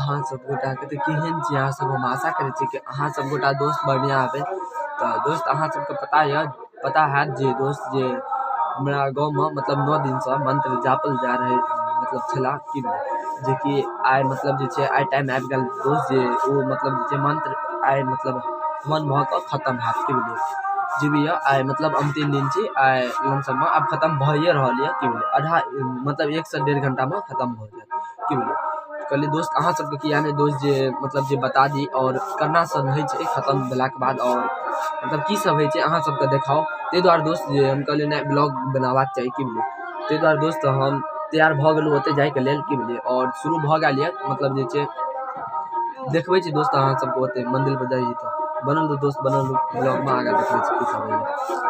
अहाँ सब गोटाके। तऽ केहन छी अहाँ सब? हम आशा करै छी कि अहाँ सब गोटा दोस्त बढ़िआँ हेबै। तऽ दोस्त अहाँ सबके पता हैत जे दोस्त जे हमरा गाँवमे मतलब 9 दिनसँ मंत्र जापल जा रहल मतलब छलाह कि जेकि आइ मतलब जे छै आइ टाइम आबि गेल दोस्त जे ओ मतलब जे छै मंत्र आइ मतलब हवन भऽ कऽ खतम हैत की बुझलियै। जे भी यऽ आइ मतलब अन्तिम दिन छी, आइ लमसममे आब खतम भइए रहल यऽ की बुझलियै। आधा मतलब 1 से 1.5 घंटामे खतम भऽ जायत की बुझलियै। कहलियै दोस्त अहाँ सबके किया नहि दोस्त जे मतलब जे बता दी आओर केना सब होइ छै खतम भेलाके बाद आओर मतलब की सब होइ छै अहाँ सबके देखाउ। ताहि दुआरे दोस्त जे हम कहलियै नहि ब्लॉग बनेबाक चाही की बुझलियै। ताहि दुआरे दोस्त हम तैयार भऽ गेलहुँ ओतऽ जाइके लेल की बुझलियै। आओर शुरू भऽ गेल यऽ मतलब जे छै देखबै छी दोस्त अहाँ सबके ओतऽ मन्दिर पर जाइ छी तऽ बनल रहू दोस्त, बनल रहू ब्लॉगमे, आगाँ देखबै छी की सब होइए।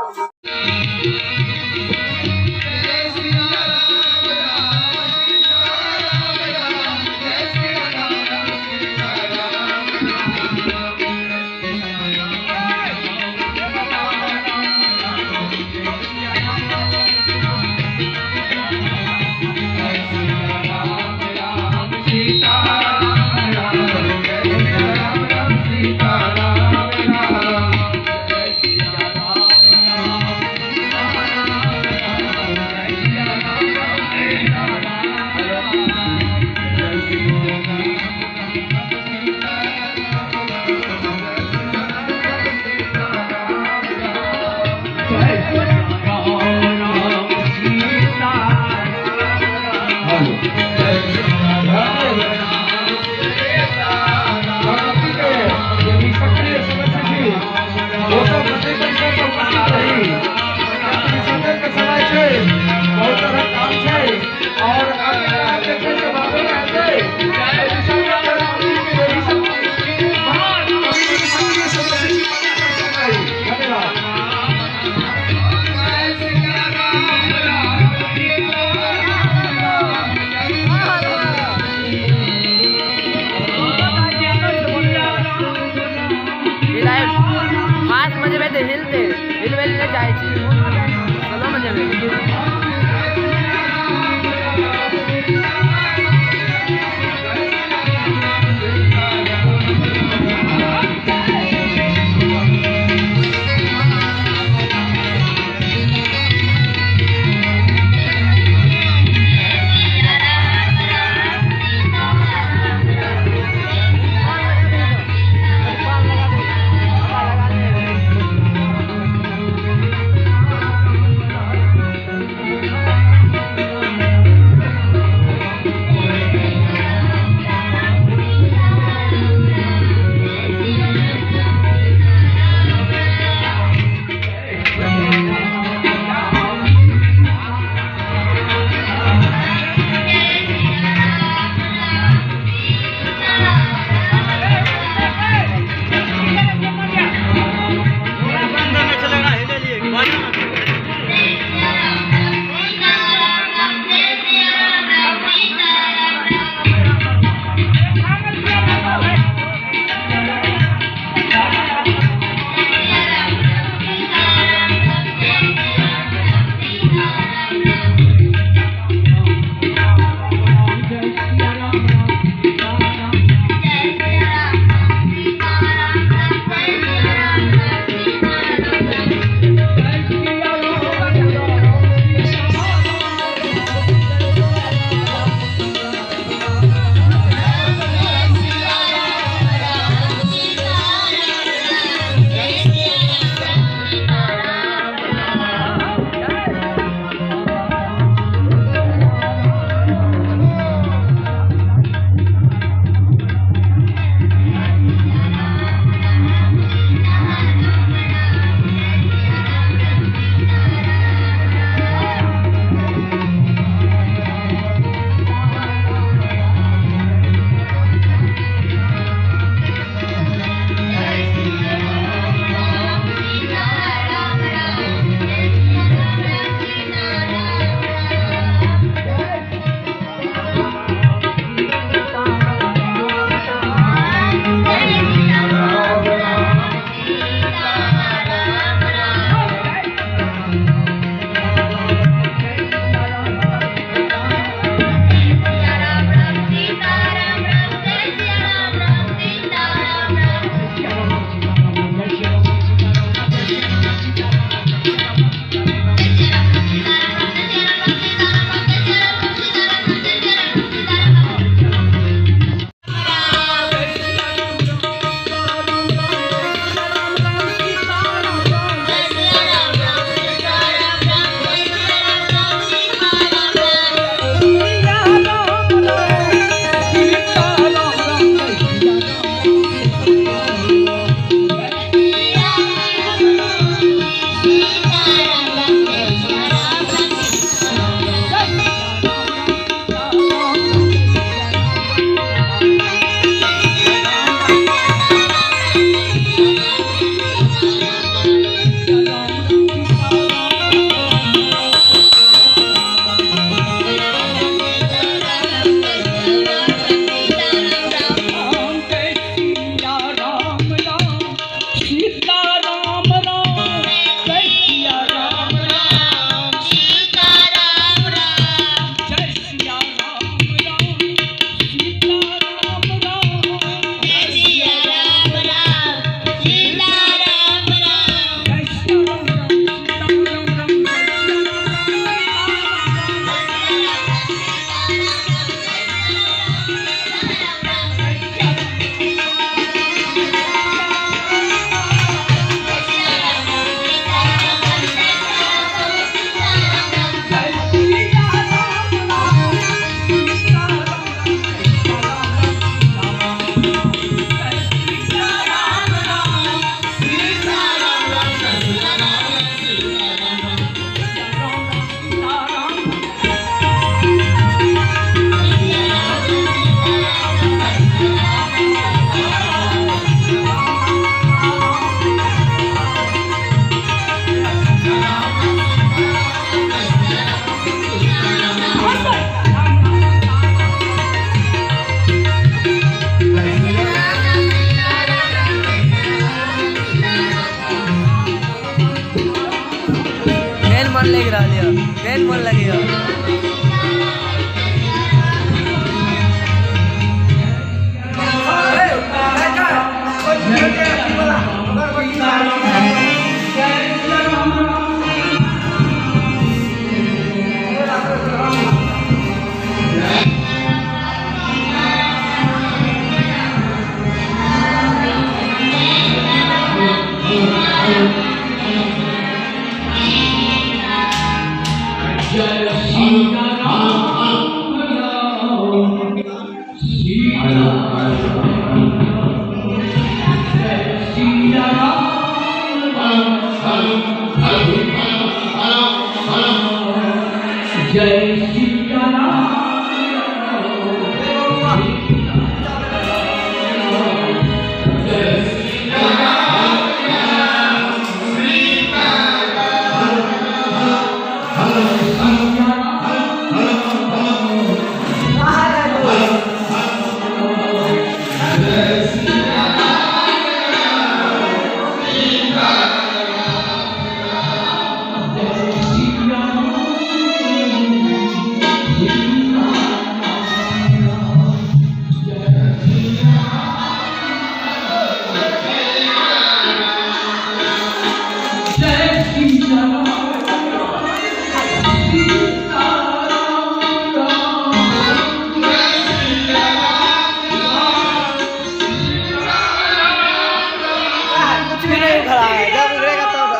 कुछ भी नहीं उखड़ा है, जब उखड़ेगा तब।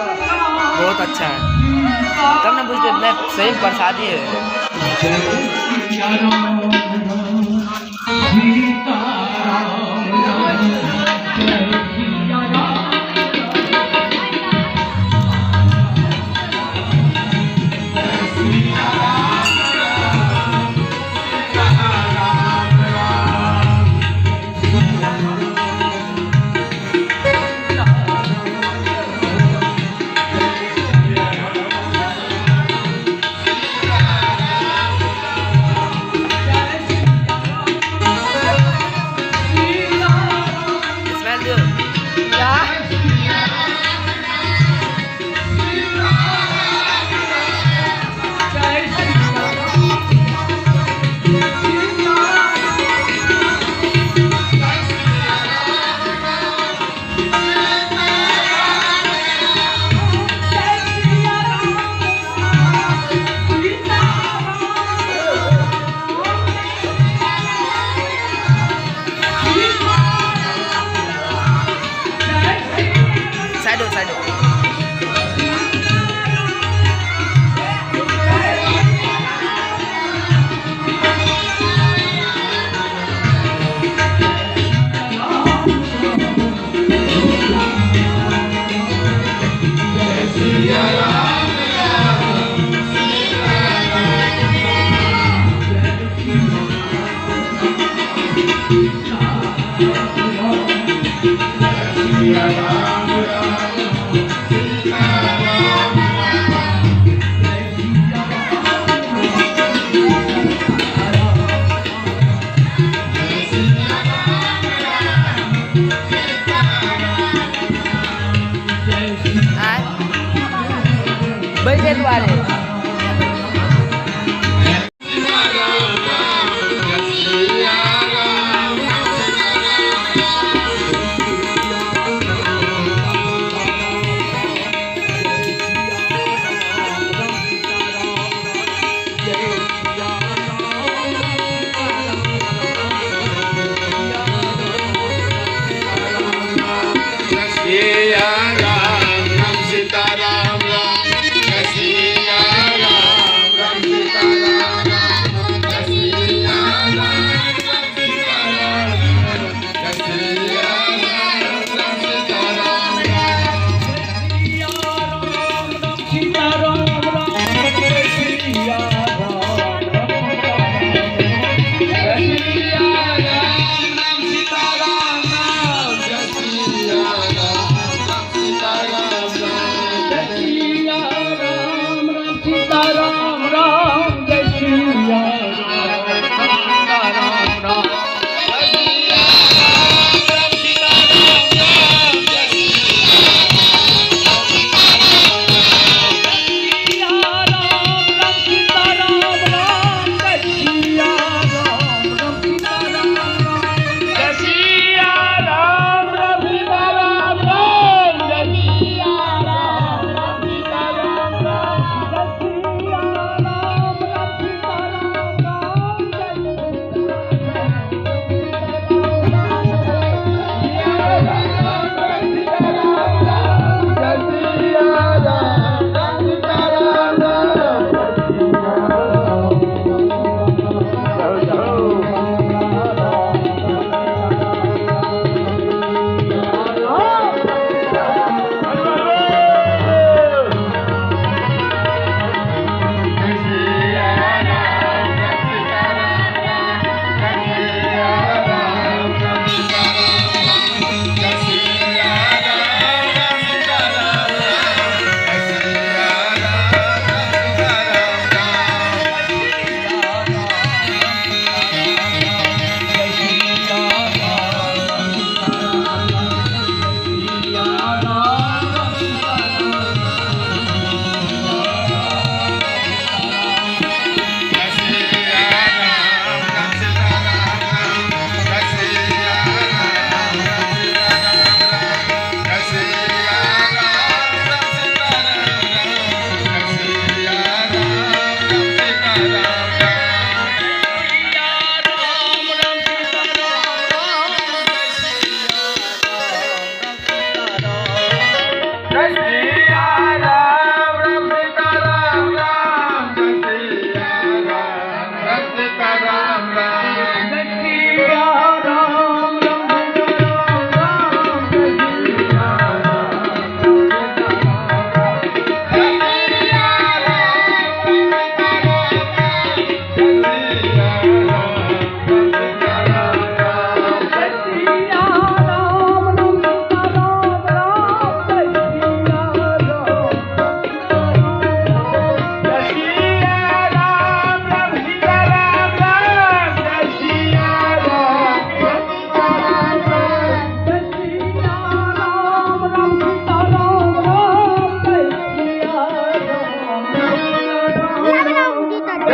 बहुत अच्छा है, तब ना बुझते नहीं, सही प्रसादी है। स्मेल दियो। क्या? साइड हो, साइड हो। बैठे दुआरे। सिया राम राम सीता राम राम, सिया राम राम सीता राम राम, सिया राम राम सीता राम राम, सिया राम राम सीता राम राम। सिया राम राम सीता राम राम, सिया राम।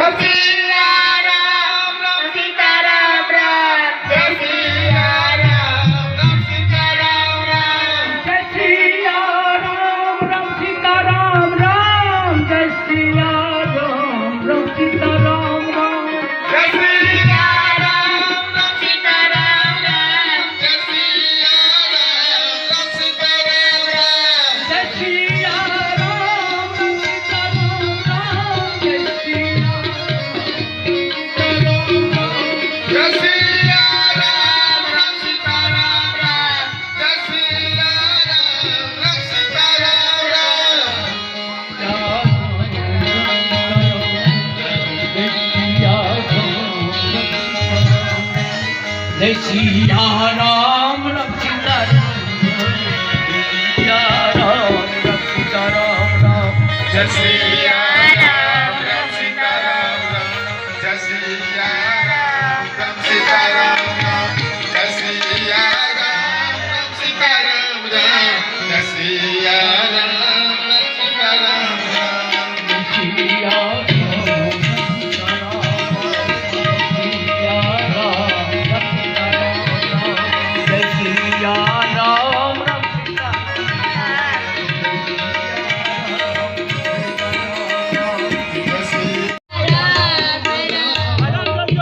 जय सिया राम राम सीता राम राम जय सिया राम राम सीता राम राम जय सिया राम राम सीता राम राम जय सिया राम राम सीता राम राम जय सिया राम राम सीता राम राम जय सिया राम राम सीता राम राम जय सिया राम राम सीता राम राम जय सिया राम राम जय सिया राम राम सीता राम राम जय सिया राम राम सीता राम राम जय सिया राम राम सीता राम राम सीता राम राम जय सिया राम राम सीता राम राम जय सिया राम राम सीता राम राम जय सिया राम राम सीता राम राम जय सिया राम राम सीता राम राम सिया जय सिया राम राम सीता जय सिया राम।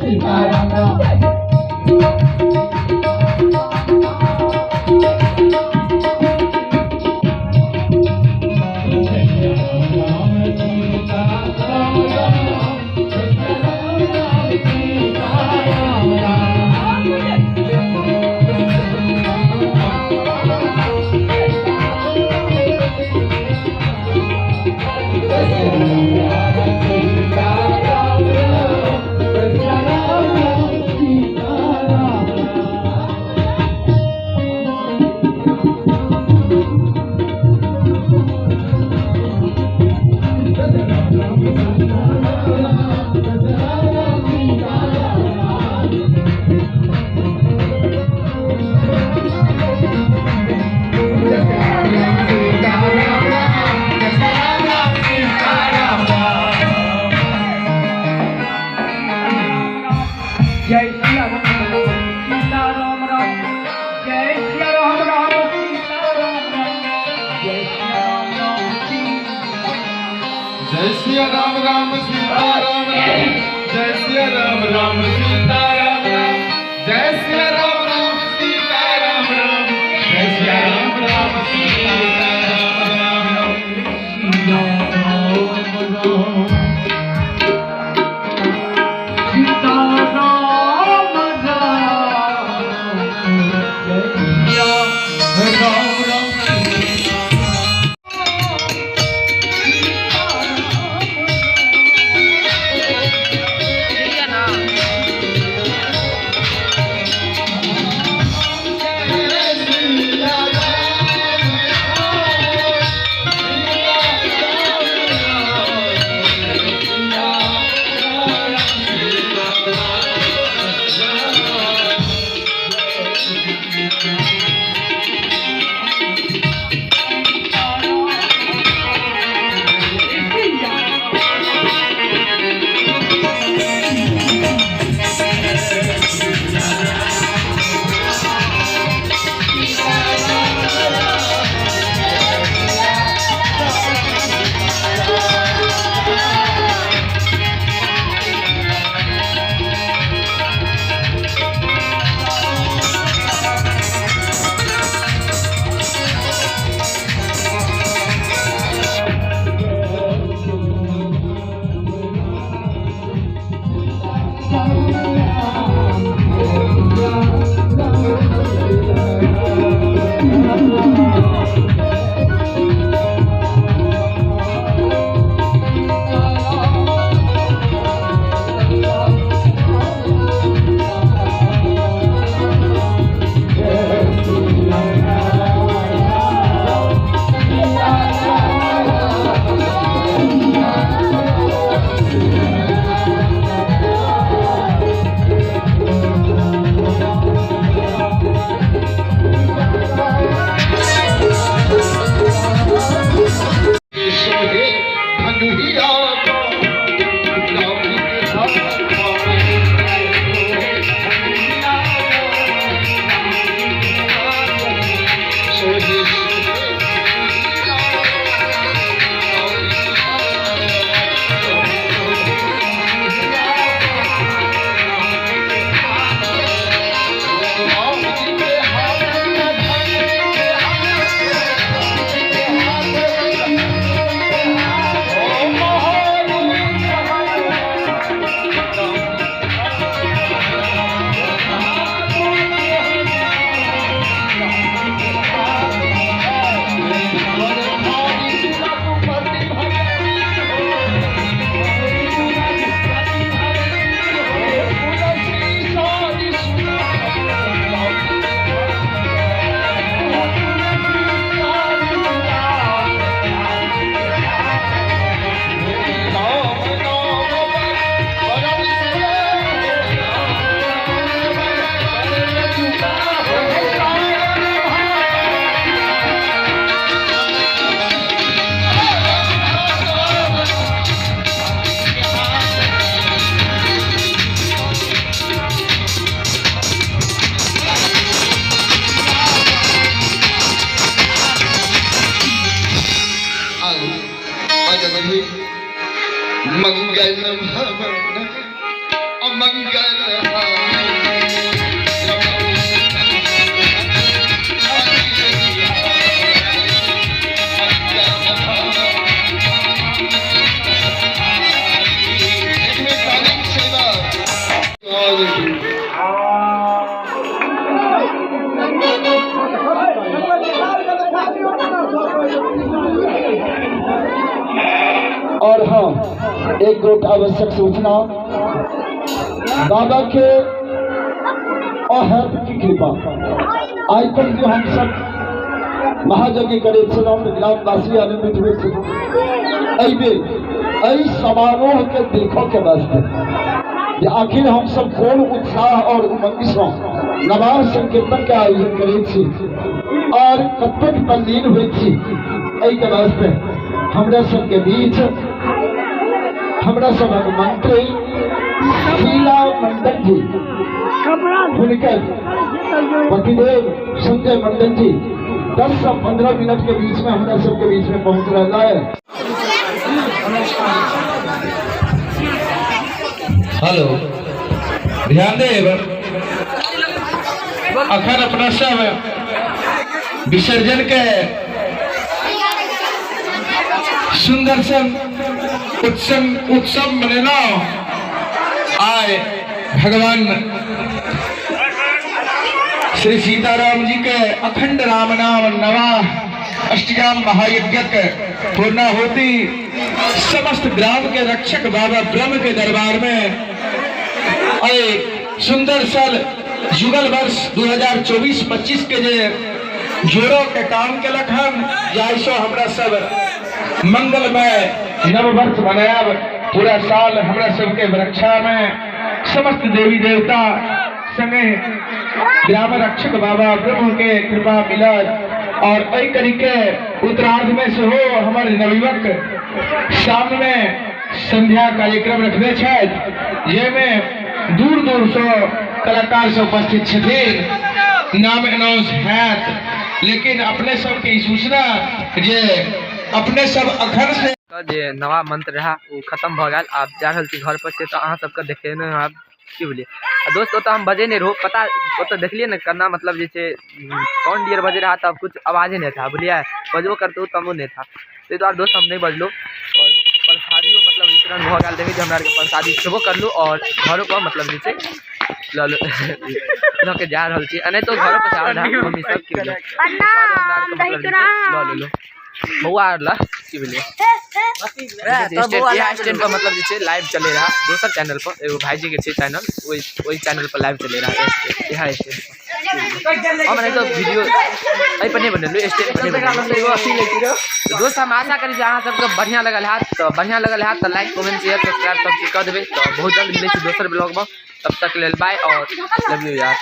सीता राम राम। जय सिया राम सीता राम राम, जय सिया राम राम सीता राम राम, जय सिया राम राम सीता, जय सिया राम राम सीता राम राम, जय सिया राम राम सीता राम राम, जय सिया राम राम सीता राम राम, जय सिया राम राम सीता राम राम। सिया राम राम सीता राम राम, जय सिया राम राम। मंगल भवन अमंगल और हाँ, एक गोट आवश्यक सूचना, बाबा के अहत की कृपा आइ तक जो हम सब महायज्ञ करे छलहुँ, ग्रामवासी आनंदित हुए छलहुँ। एहि बेर एहि समारोह के देखऽ के वास्ते जे आखिर हम सब कोन उत्साह और उमंग सँ नवाह संकीर्तन के आयोजन करै छी और कतेक तल्लीन होइ छी, एहि के वास्ते हमरा सबके बीच हमरा सभक मंत्री शीला मंडल जी, हुनकर पतिदेव संजय मंडल जी 10 से 15 मिनट के बीच में हमरा सबके बीच में पहुंच रहा है। हेलो, ध्यान देव, अखन अपना सब विसर्जन के सुंदर सन उत्सव मनेलहुँ। आय भगवान श्री सीताराम जी के अखंड राम नाम नवाह अष्टयाम महायज्ञ के पूर्णाहुति समस्त ग्राम के रक्षक बाबा ब्रह्म के दरबार में आए सुंदर साल जुगल वर्ष 2024-25 के जे जोड़ो के काम केलक हन, जाहिसँ हमरा सब मंगलमय नववर्ष मनायब। पूरा साल हमरा सबके रक्षा में समस्त देवी देवता संगे ग्राम रक्षक बाबा ब्रह्म के कृपा मिलत। और एहि कड़ी के उत्तरार्ध में सेहो हमर नवयुवक शाम में संध्या कार्यक्रम रखने छथि, जाहिमे दूर दूर से कलाकार सब उपस्थित छथिन। नाम अनाउंस हैत, लेकिन अपने सबके ई सूचना जे अपने सब अखन से जे नवा मंत्र रहा ओ खत्म भऽ गेल। आब जा रहल छी घर पर से, तऽ अहाँ सबके देखेने आब की बुझलियै। आ दोस्त ओतऽ हम बजे नहि रहू, पता ओतऽ देखलियै ने केना मतलब जे छै साउंड डियर बजे रहा तब कुछ आवाजे नहि था, बुझलियै। बजबो करतौ तबो नहि था, ताहि दुआरे दोस्त हम नहि बजलहुँ। और प्रसादियो मतलब वितरण भऽ गेल, देखै छी हमरा आरके प्रसादी खेबो करलहुँ और घरो पर मतलब जे छै लऽ के जा रहल छी। एनाहितो घरो पर से आयल रहए मम्मी सब, की बुझलियै। लऽ लेलहुँ बौआ आर लए, की बुझलियै। स्टैंड पर मतलब जे छै लाइव चले रहा दोसर चैनल पर, एगो भाईजी के छै चैनल, ओहि चैनल पर लाइव चले रहा इएह स्टैंड पर। हम एनाहितो वीडियो एहि पर नहि बनेलहुँ, स्टैंड पर नहि बनेलहुँ। दोस्त हम आशा करै छी अहाँ सबके बढ़िआँ लगल हैत, तऽ बढ़िआँ लगल हैत तऽ लाइक कमेंट शेयर सब्सक्राइब सब चीज कऽ देबै। तऽ बहुत जल्द मिलै छी दोसर ब्लॉगमे, तब तक लेल बाय और लव यू यार।